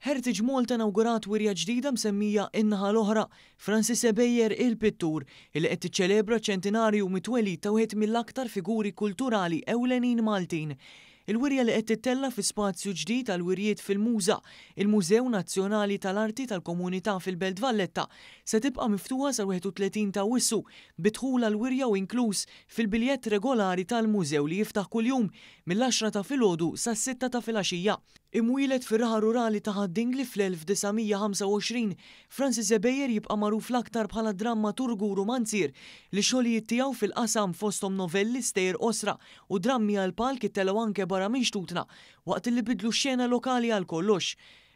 Heritage Malta inawgurat wirja ġdida msemmija In-Naħa l-Oħra, Francis Ebejer il-Pittur, illi qed tiċċelebra ċ-ċentinarju mit-twelid ta' wieħed mill-aktar figuri kulturali ewlenin Maltin. Il-wirja li qed tittella' fi spazju ġdid għall-wirjiet fil-MUŻA, il-Mużew Nazzjonali tal-Arti tal-Komunità fil-Belt Valletta, se tibqa' miftuħa sal-31 ta' Awwissu bi dħul għall-wirja u inkluż fil-biljett regolari tal-mużew li jiftaħ kuljum mill-għaxra ta' filgħodu sas-sitta ta' filgħaxija. Imwieled fir-raħal rurali ta' Ħad-Dingli fl-1925, Francis Ebejer jibqa' magħruf l-aktar bħala drammaturgu u rumanzier li x-xogħlijiet tiegħu fil-qasam fosthom novelli, stejjer qosra u drammi għall-palk ittellgħu anke barra minn xtutna waqt li biddlu x-xena lokali għal kollox.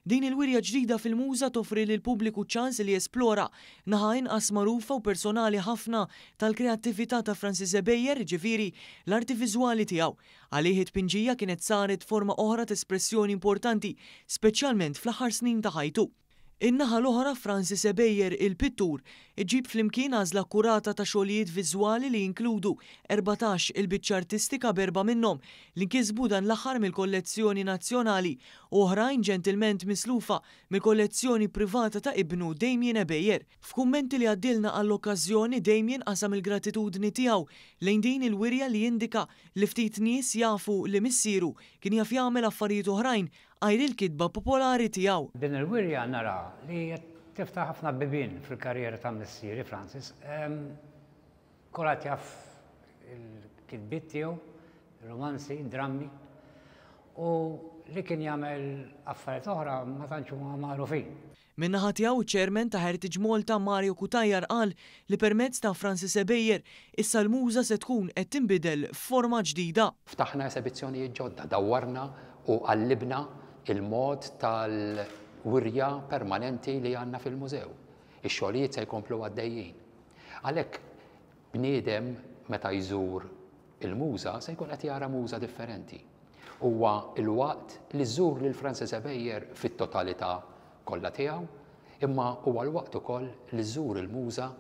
Din il-wirja ġdida fil-MUŻA toffri lill-pubbliku ċ-ċans li jesplora naħa inqas magħrufa u personali ħafna tal-kreattività ta' Francis Ebejer, jiġifieri l-arti viżwali tiegħu. Għalih it-tpinġija kienet saret forma oħra t'espressjoni importanti, speċjalment fl-aħħar snin ta' ħajtu. In-naħa l-oħra, Francis Ebejer, il-pittur, iġib flimkien għażla akkurata ta' xogħlijiet viżwali li jinkludu 14 il-biċċa artistika b'erbgħa minnhom li nkisbu dan l-aħħar mill-kollezzjoni nazzjonali u oħrajn ġentilment mislufa mill-kollezzjoni privata ta' ibnu Damien Ebejer. F'kummenti li għaddielna għall-okkażjoni, Damien qasam il-gratitudni tiegħu lejn din il-wirja li jindika li ftit nies jafu li missieru kien jaf jagħmel affarijiet oħrajn għajr il-kitba popolari tiegħu. Din il-wirja nara li qed tiftaħ ħafna bibien fil-karriera ta' missieri Francis. Kulħadd jaf il-kitbiet tiegħu, romanzi, drammi, u li kien jagħmel affarijiet oħra ma tantx huma magħrufin. Min-naħa tiegħu ċ-Chairman ta' Heritage Malta Mario Cutajar qal li permezz ta' Francis Ebejer issa l-MUŻA se tkun qed tinbidel f'forma ġdida. Ftaħna esebizzjonijiet ġodda, dawwarna u qallibna il-mod tal-wirja permanenti li għandna fil-mużew. Ix-xogħlijiet se jkomplu għaddejjin. Għalhekk bniedem meta jżur il-MUŻA se jkun qed jara MUŻA differenti. Huwa l-waqt li żżur lil Francis Ebejer fit-totalità kollha tiegħu, imma huwa l-waqt ukoll li żżur il-MUŻA,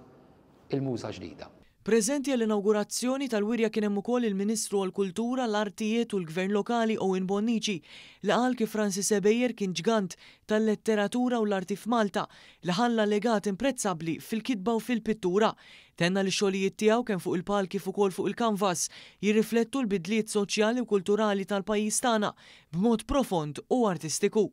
il-MUŻA ġdida. Preżenti għall-inawgurazzjoni tal-wirja kien hemm ukoll il-Ministru għall-Kultura, l-Artijiet u l-Gvern Lokali Owen Bonnici li qal kif Francis Ebejer kien ġgant tal-letteratura u l-arti f'Malta li ħalla legat imprezzabbli fil-kitba u fil-pittura. Tenna li x-xogħlijiet tiegħu kemm fuq il-palk kif ukoll fuq il-kanvas jirriflettu l-bidliet soċjali u kulturali tal-pajjiż tagħna b'mod profond u artistiku.